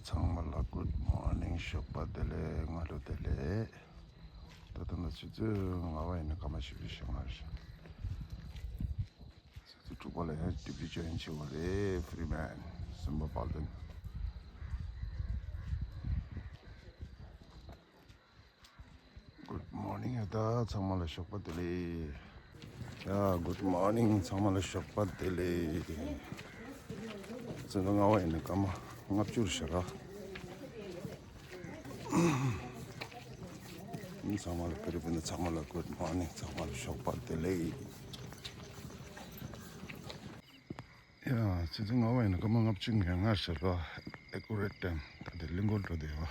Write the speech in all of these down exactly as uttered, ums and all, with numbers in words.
ཚང་མ་ལ་good morning ཞོགས་པ་བདེ་ལེགས། སྔ་དྲོ་བདེ་ལེགས། ད་ལྟ་ན་ཆུ་ཚོད་ལྔ་པ་ཡིན་ན་སྐར་མ་བཞི་བཅུ་ཞེ་ལྔ་རེད། ཆུ་ཚོད་དྲུག་པ་ལ་ཡང་duty join བྱེད་དགོས་རེད། Free man སེམས་པ་དཔའ་ལྡན། Good morning ཡ། ད་ཚང་མ་ལ་ཞོགས་པ་བདེ་ལེགས། ཡ། Good morning ཚང་མ་ལ་ཞོགས་པ་བདེ་ལེགས། ཚེས་ལྔ་པ་ཡིན་ན་སྐར་མ་ལྔ་བཅུ་ཞེ་ལྔ། ཚང་མ་ལ་ཕི་རི་པིན་ཚང་མ་ལ་good morning ཚང་མ་ལ་ཞོགས་པ་བདེ་ལེགས། ཡ། ཚེས་ལྔ་པ་ཡིན་ན་སྐར་མ་ལྔ་བཅུ་ང་ལྔ་ཞེ་ལྔ། Accurate time ད་དེ་གླིང་སྐོར་འགྲོ་བསྡད་ཡོད།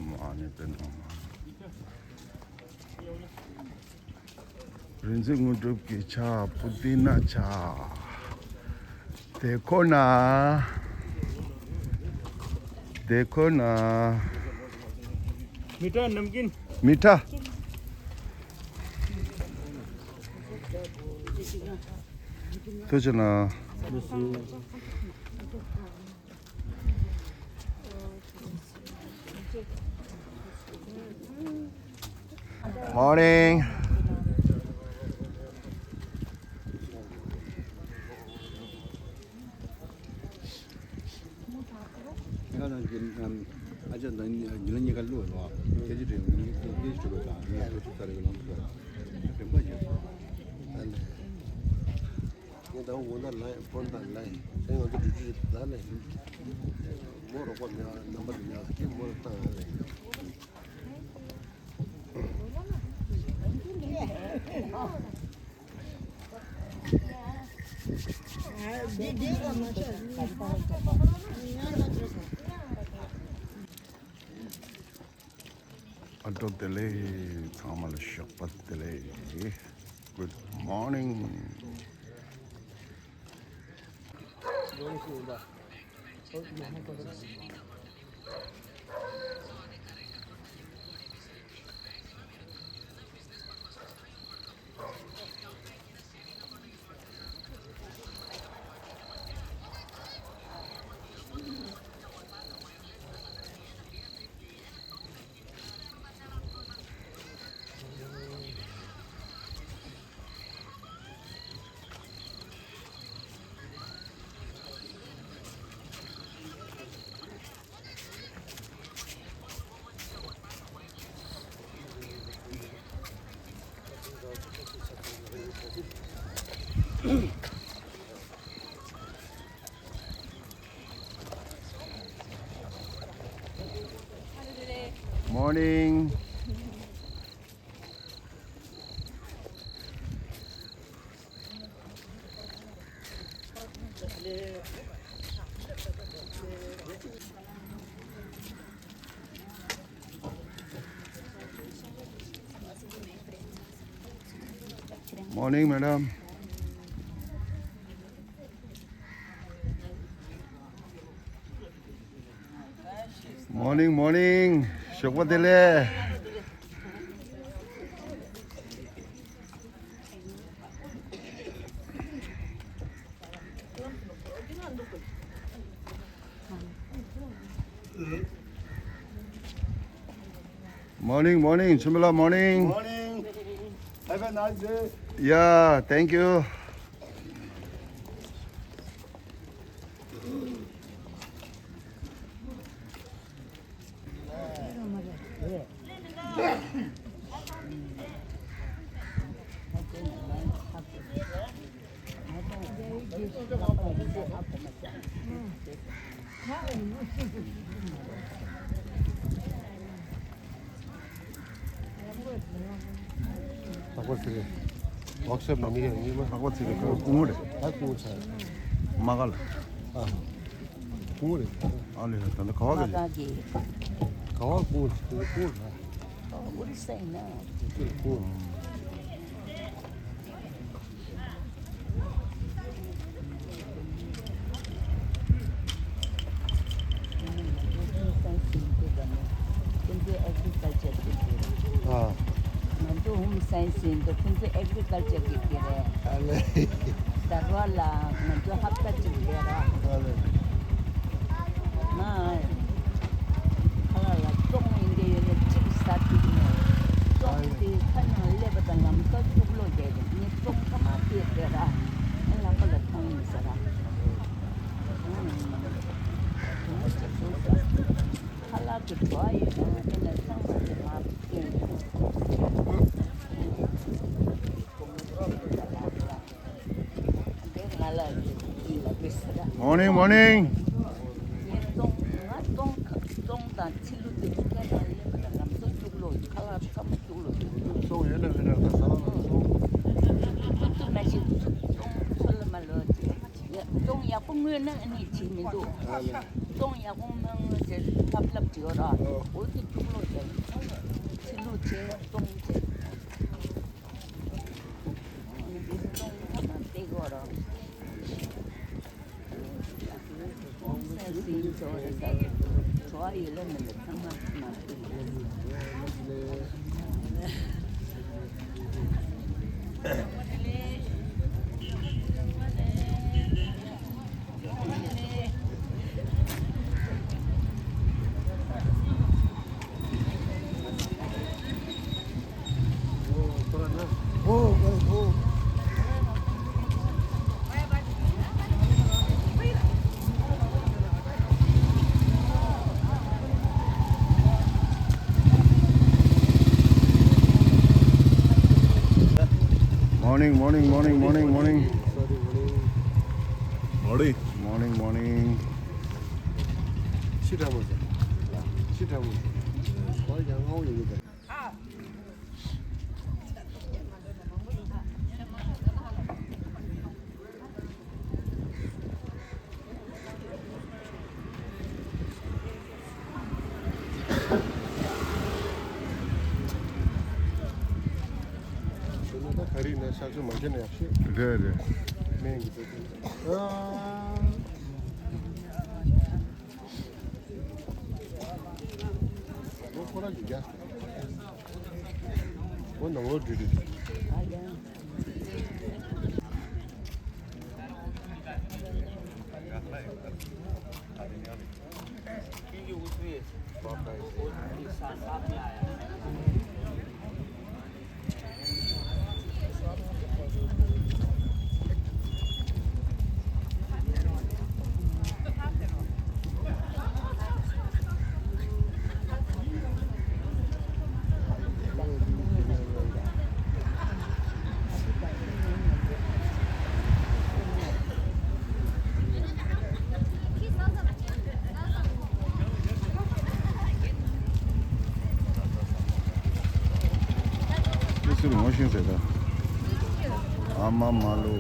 མ་ཎི་པདྨ། རིག་འཛིན་དངོས་གྲུབ་ཀྱི་ཇ། པུ་དི་ན་ཇ། དེ་ཁོ་ན། དེ་ཁོ་ན། मीठा नमकीन। मीठा। ཐུགས་རྗེ་གནང་། Morning. ང་རང་གི་ཨ་ཅག་དང་ཉི་ལ་གཉིས་ཀ་བླུགས་ལོ། ཁྱེད་ཀྱི་དྲན་ངེས་ཀྱི་ཞུ་བ་དང་ངས་ཐུགས་ཚ་རེ་ལང་ཚོ་རིམ་པ་བཞིན་སོང་། ངས་ད་འོ་ན་ལ་ཕོན་དང་ལ་ཡིན་ང་ཚོ་འགྲུལ་འགྲུལ་ད་ལ་ཡིན། མོ་རོགས་པ་མེད་པ་རྣམ་པ་དེ་ཉག་གཅིག་མོ་ལ་བཏང་ཡ་ལ་ཡིན། སྔ་དྲོ་བདེ་ལེགས། ཚང་མ་ལ་ཞོགས་པ་བདེ་ལེགས། Good morning. Morning. Morning, madam. Morning, morning. ཞོགས་པ་བདེ་ལེགས། Morning, morning, Chumila, morning. Morning. Have a nice day. Yeah, thank you. ལྷག་པར་ཚེ་རིང་། ཝོག་ཤོབ་ནང་མི་ཡང་ཉི་མ། ལྷག་པར་ཚེ་རིང་ཁོ་སྐུ་ངོ་རེད། ད་སྐུ་ངོ་ཆགས། མ་ག་ལ། ཨ། སྐུ་ངོ་རེད། ཨ་ལེ་ད་ལྟ་ག་བ་ག་ལེ། མ་ག་གི། ག་བ་སྐུ་ངོ་ཆགས། སྐུ་ངོ་རེད། Oh, what is saying now? སྐུ་ངོ། ང་ཚོ་ཧོམ་སའེན་སི་ཡིན་དུས་ཁོང་ཚོ་ཨེག་རི་ཀལ་ཅར་གི་དེ་རེད། ཨ། ང་ཚོ་ཧོམ་སའེན་སི་ཡིན་དུས་ཁོང་ཚོ་ཨེག་རི་ཀལ་ཅར་གི་དེ་རེད། ཨ་ལེ། དར་བ་ལ་ང་ཚོ་ཧབ་ཏ་གཅིག་བསྡད་ར། ཨ་ལེ། ང་ཁ་ལག་ལ་བཙོང་ཡིན་དེ་ཡོད་ནས་གཅིག་ཟ་ཐུབ་ནས་བཙོང་དེ་ཁ་ནང་སླེབས་པ་དང་ལམ་ཁ་གཙུག་ལོག་བསྡད་དེ་ངས་བཙོང་ཁ་མ་དེ་བསྡད་ར། ཨ་ལག་པ་ལ་ཐོང་ཡིན་ཟེར་ར། ཁ་ལག་གི་བྲོ་བ་ཡོད་ན་དེ་ནས་ཚང་མ་དེ་ལ་སྐྱེས་ཡོད། དེ་ང་ལ་ཡིད་ལ་བེ་ས་ར། Morning, morning. ངས་བཙོང་ང་བཙོང་ཁ་བཙོང་དང་ཚི་ལུ་དེ་ཚོ་ཁ་ནང་སླེབས་པ་དང་ལམ་སང་གཙུག་ལོག་ཁ་ལག་ཚང་མ་གཙུག་ལོག་དེ་ཚོ་ཚོང་ཡོད་ན་མེད་ན་ད་ས་ལ་ཚོང་། ཚོང་ཚོང་ཚོང་ན་ཞིག་ཚོང་ཚོང་ལ་མ་ལོ་དེ། ཡ། བཙོང་ཡག་པོ་དངོས་ན་ཨ་ནི་བྱེད་མི་འདུག་ཨ་ལེ། བཙོང་ཡག་པོ་མ་དངོས་བྱས་ལྷབ་ལྷབ་བྲིས་ཡོད་ར། འོ་དེ་གཙུག་ལོག་བྱས། ཚི་ལུ་བྱས་བཙོང་བྱས། ཨ་ནི་འདི་བཙོང་ཐ་མ་བལྟས་ཡོད་ར། བཙོང་ས་ཟིན་འགྲོ་རེད་ཟེར། བྲོ་བ་ཡོད་ལ་མེད་ལ་ཚང་མ་ཚང་མ། Morning, morning, morning, morning, morning. Morning. Morning, morning. ཕྱི་དྲང་མོ་ཟེར། ཕྱི་དྲང་མོ་ཟེར། ཁོ་ཡང་ངའོ་ཡིན་གྱི། ད་ག་རེ་ན་ཤག་ཆུ་མ་ཁྱེར་ན་ཡག་ཤོས། རེད་རེད། སྨན་གྱི་ཚོད་ཐུང་། ཨ། ཁོ་རང་གི་རྒྱ། ཁོ་ནང་ལོགས་འགྲིལ་འགྲིལ། ཁྱེད་ཚོར་ངོ་ཤེས་ཟེར་ད། ཨ་མ་མ་ལོ།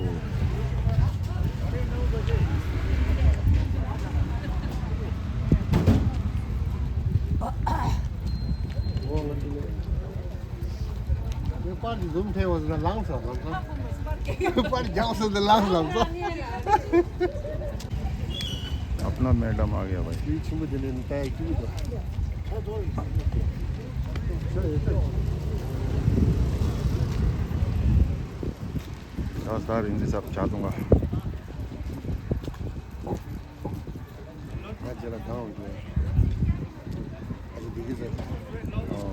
ངས་པར་འདི་འཛུམ་འཐེན་བ་ཟེར་ན་ལངས་ས་ལངས་ས། པར་རྒྱག་ས་འདི་ལངས་ལངས་ས། अपना मैडम आ गया भाई। དེའི་ཆེན་པོ་དེ་ནས་ནི་ལྟ་ཡ་སྐྱིད་པོ་འདུག་ད་ས་རིང་འདི་ཟབ་ཆ་ཏུང་ག་ང་རྗེས་ལ་གང་འོང་རྒྱུ། ཨ་ཅེ་འདི་གི་ཟེར། ཨོ།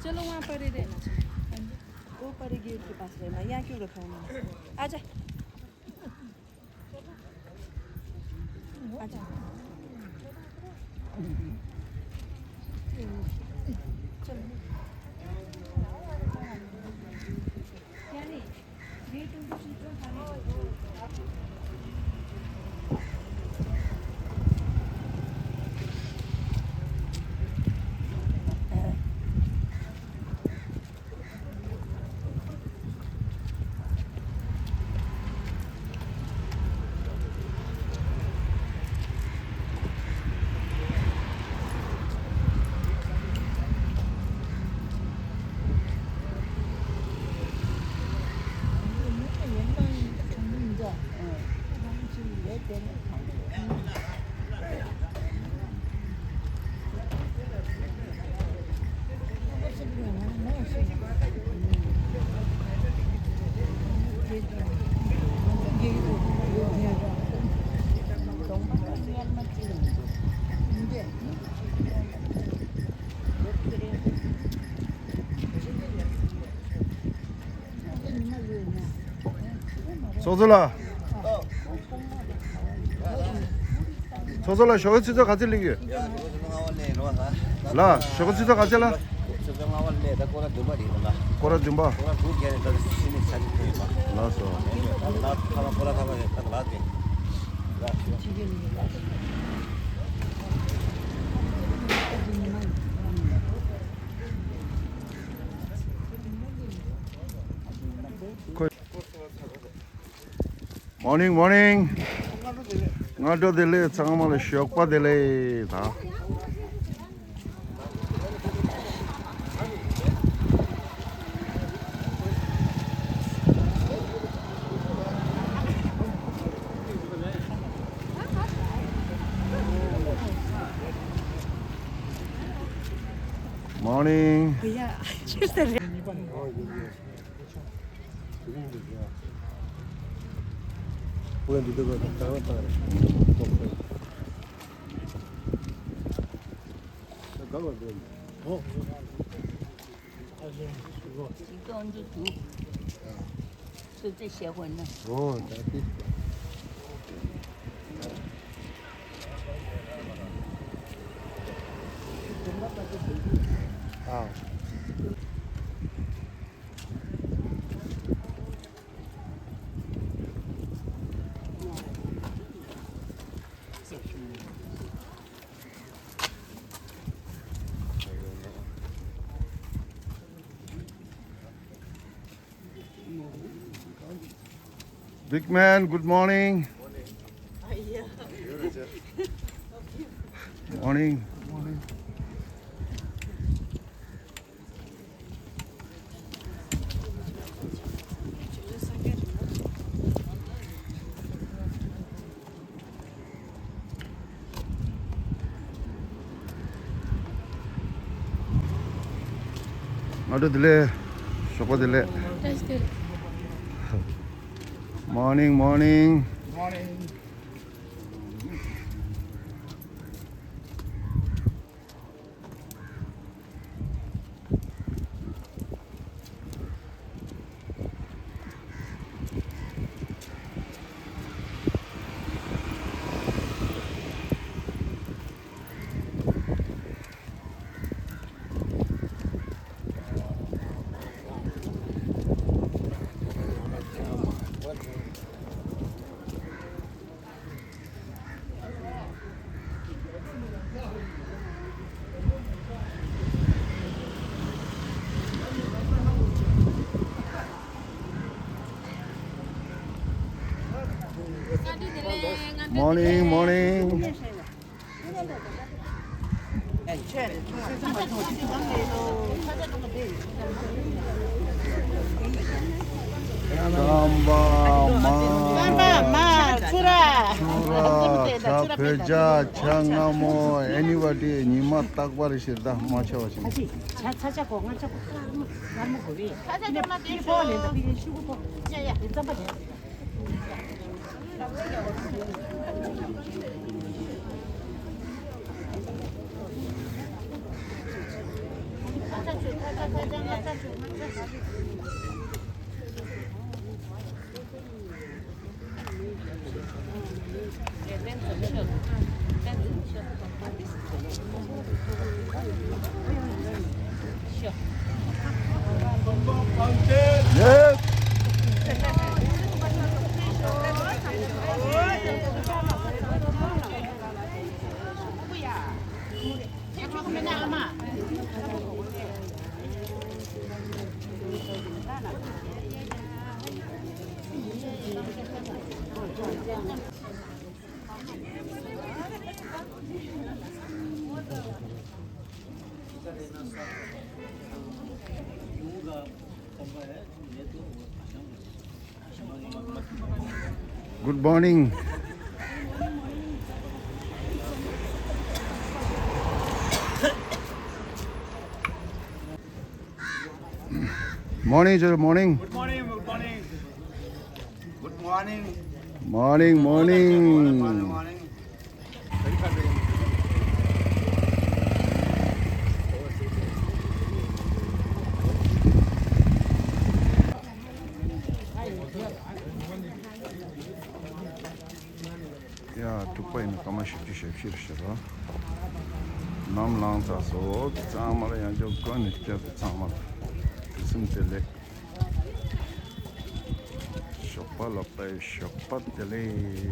चलो वहाँ परे रहना चाहिए। हाँ जी। वो परे गेट के पास रहना, यहाँ क्यों रखा उन्होंने? आजा। अच्छा। ཚོགས་གཙོ་ལགས། ཚོགས་གཙོ་ལགས། ཞོགས་ཀའི་ཆུ་ཚོད་ག་ཚོད་སླེབས་ཡོད། ལགས། ཞོགས་ཀའི་ཆུ་ཚོད་ག་ཚོད་ལགས། ཆུ་ཚོད་ལྔ་པ་སླེབས། ད་སྐོར་ར་བདུན་པ་རེད་ལགས། སྐོར་ར་བདུན་པ། སྐོར་ར་དྲུག་བརྒྱབ་ནས་ད་ཕྱི་ནས་ཆ་ཅིག་ཐོན་ཡོད་པ། ལགས་སོ། ད་ལ་ཁ་ལ་སྐོར་ར་ཐ་མ་རེད། ད་ལ་དེ། ལགས་སོ། Morning, morning. སྔ་དྲོ་བདེ་ལེགས། ཚང་མ་ལ་ཞོགས་པ་བདེ་ལེགས་དང་། Morning. Big man, good morning. Morning. སྔ་དྲོ་བདེ་ལེགས། ཞོགས་པ་བདེ་ལེགས། Morning, morning. Morning, morning. རྐང་པ་མ། རྐང་པ་མ། ཚུར་ར། ཚུར་ར། ཇ་བོད་ཇ། ཇ་མངར་མོ། ཨེ་ནི་བ་ཌི། ཉི་མ་རྟག་པར་ཞེ་དྲག་མ་ཆེ་བ་ཞིག་ཇ་ཚ་ཇ་གོ། མངར་ཇ་གོ། མངར་མོ་གོ་རེད། ཚ་ཇ་ཅོག་ན་དེ་ཕོ་ལེན་ད་ཕི་ཤུ་གུ་ཕོ། ཡ་ཡ། རྩམ་པ་རེད། Yes. Good morning. Morning, sir. Morning. Good morning. Good morning. Good morning. Morning, morning. Morning, morning. ཡ། དྲུག་པ་ཡིན་ན་སྐར་མ་བཞི་བཅུ་ཞེ་བཞི་རེད་ཤག་ནམ་ལངས་ཚར་སོང་། ཚང་མར་ཡང་བསྐྱར་བཀའ་དྲིན་ཆེ། ཚང་མར་དུས་གསུམ་བདེ་ལེགས། ཞོགས་པ་ལ་དཔེ་ཞོགས་པ་བདེ་ལེགས།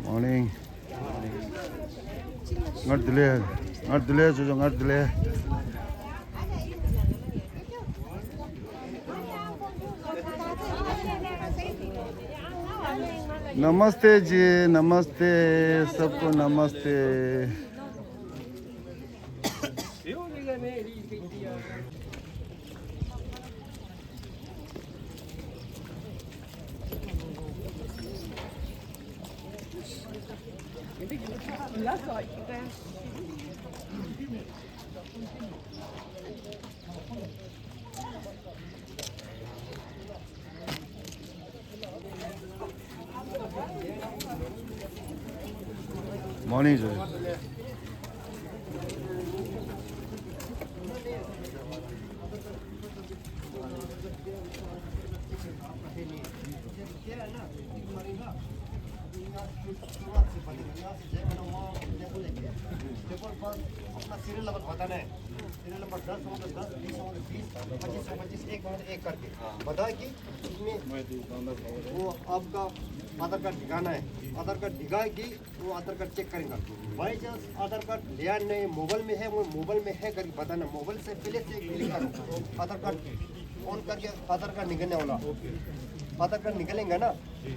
Morning. ངར་བདེ་ལེགས། ངར་བདེ་ལེགས། ཇོ་ཇོ། ངར་བདེ་ལེགས། नमस्ते जी, नमस्ते, सबको नमस्ते। Morning, sir. शुरुआत से पहले यहाँ से जय बना हुआ, टेबल लेके, टेबल पर अपना सीरियल नंबर बताना है। सीरियल नंबर दस हो तो दस, बीस हो तो बीस, पच्चीस हो तो पच्चीस, एक हो तो एक करके बता कि इसमें वो आपका आधार कार्ड दिखाना है। आधार कार्ड दिखाए कि वो आधार कार्ड चेक करेगा। बाई चांस आधार कार्ड लिया नहीं, मोबाइल में है, वो मोबाइल में है करके बताना। मोबाइल से पहले से क्लिक करो, आधार कार्ड ऑन करके आधार कार्ड निकलने वाला। आधार कार्ड निकलेगा ना,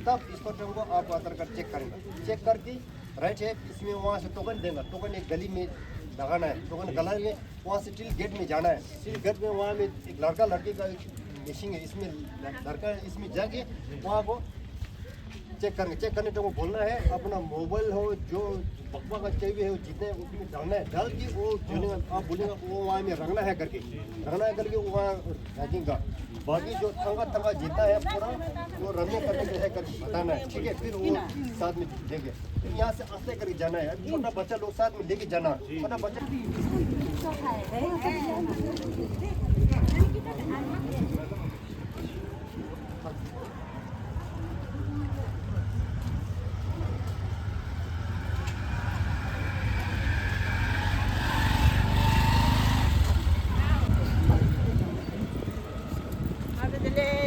तब इसको तुमको आप आधार कार्ड चेक करेगा। चेक करके राइट है, इसमें वहाँ से टोकन देगा। टोकन एक गली में लगाना है। टोकन गला में वहाँ से टिल गेट में जाना है। टिल गेट में वहाँ में एक लड़का लड़की का एक मशीन है, इसमें लड़का इसमें जाके वहाँ को चेक करेंगे। चेक करने टाइम को बोलना है, अपना मोबाइल हो, जो बकबा का चाहिए हो, जितने उसमें डालना है। डाल के वो जो आप बोलेगा, वो वहाँ में रखना है करके, रखना है करके वो वहाँ रखेगा। बाकी जो तंगा तंगा जीता है पूरा, वो रनिंग करने के है करके बताना है, ठीक है? फिर वो साथ में देंगे। फिर यहाँ से आस्ते करके जाना है। अभी छोटा बच्चा लोग साथ में लेके जाना, छोटा बच्चा।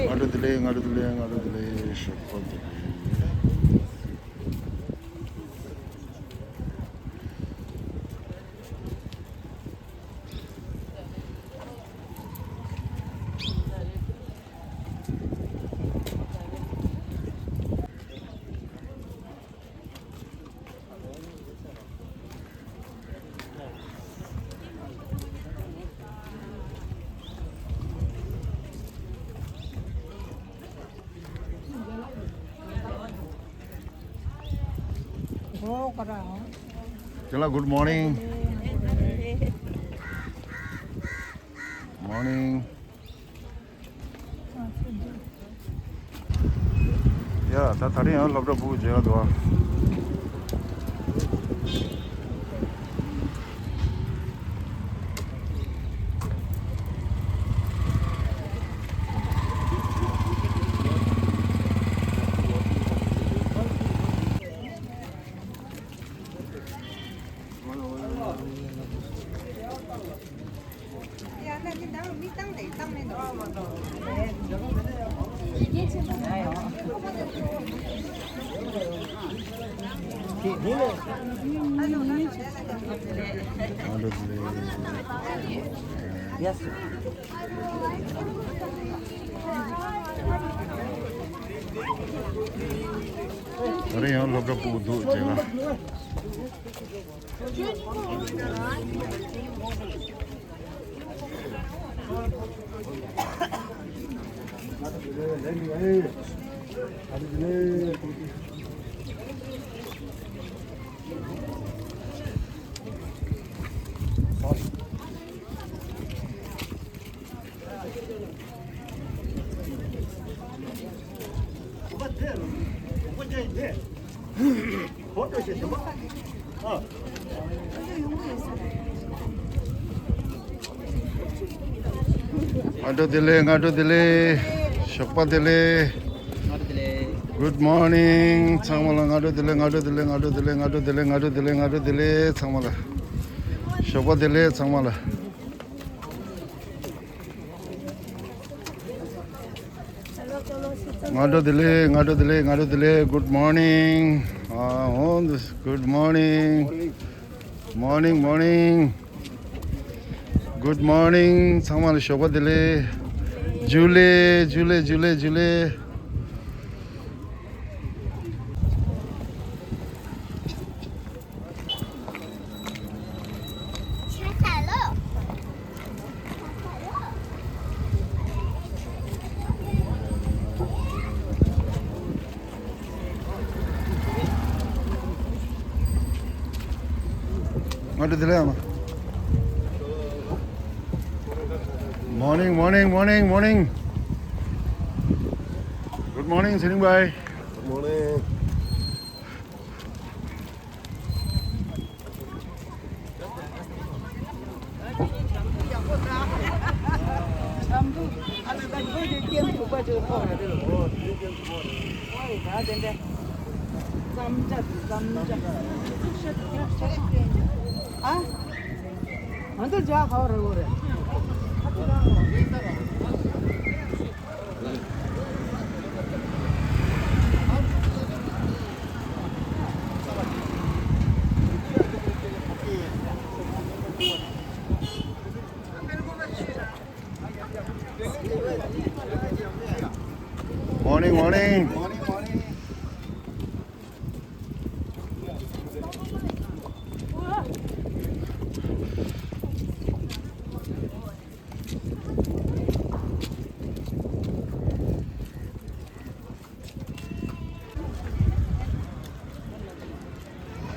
ང་རོ་དེ་ལས། ང་རོ་དེ་ལས། ང་རོ་དེ་ལས། ཞོགས་པ་དེ་ལས། ཅེ་ལགས། good morning. Morning. ཡ། ད་ད་རིང་ཡང་སློབ་གྲྭ་ཕྲུ་གུ་མཇལ་ཡག་འདུག་ཨ། Yes. ད་རེས་ཡང་སློབ་གྲྭ་སྤུ་གུ་འདུག་ཅེས་ལ། སྔ་དྲོ་བདེ་ལེགས། སྔ་དྲོ་བདེ་ལེགས། ཞོགས་པ་བདེ་ལེགས། སྔ་དྲོ་བདེ་ལེགས། Good morning ཚང་མ་ལ། སྔ་དྲོ་བདེ་ལེགས། སྔ་དྲོ་བདེ་ལེགས། སྔ་དྲོ་བདེ་ལེགས། སྔ་དྲོ་བདེ་ལེགས། སྔ་དྲོ་བདེ་ལེགས། སྔ་དྲོ་བདེ་ལེགས། ཚང་མ་ལ། ཞོགས་པ་བདེ་ལེགས། ཚང་མ་ལ། སྔ་དྲོ་བདེ་ལེགས། སྔ་དྲོ་བདེ་ལེགས། སྔ་དྲོ་བདེ་ལེགས། Good morning. Ah, on this. Good morning. Morning, morning. Good morning. ཚང་མ་ལ་ཞོགས་པ་བདེ་ལེགས། ཇུ་ལེ། ཇུ་ལེ། ཇུ་ལེ། ཇུ་ལེ། སྔ་དྲོ་བདེ་ལེགས་ཨ་མ། Morning, morning, morning, morning. Good morning, Siring bhai. Good morning. ཨ། ང་ཚོ་ཇ་ཁ་བ་རེ་བོ་རེད། Morning, morning.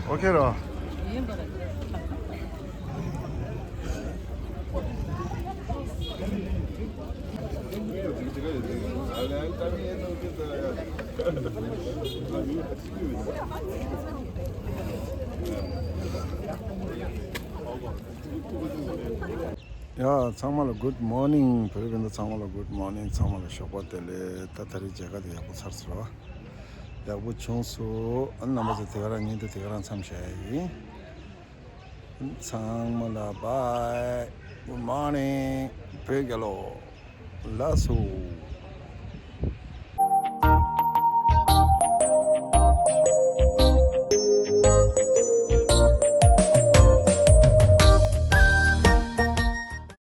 ཨོ་ཁེ་རོ། ཡ། ཚང་མ་ལ་good morning། བོད་རིགས་སྤུན་ཟླ་ཚང་མ་ལ་good morning། ཚང་མ་ལ་ཞོགས་པ་བདེ་ལེགས། ད་ད་རེས་མཇལ་ཁ་དེ་ཡག་པོ་ཚར་སོང་། ཡག་པོ་བྱུང་སོང་། ཨ། རྣམ་པ་ཚོ་དེ་ག་རང་ཉིན་དུ་དེ་ག་རང་མཚམས་བཞག་ཡ་ཡིན། ཚང་མ་ལ་bye, good morning བོད་རྒྱལ་ལོ། ལགས་སོ།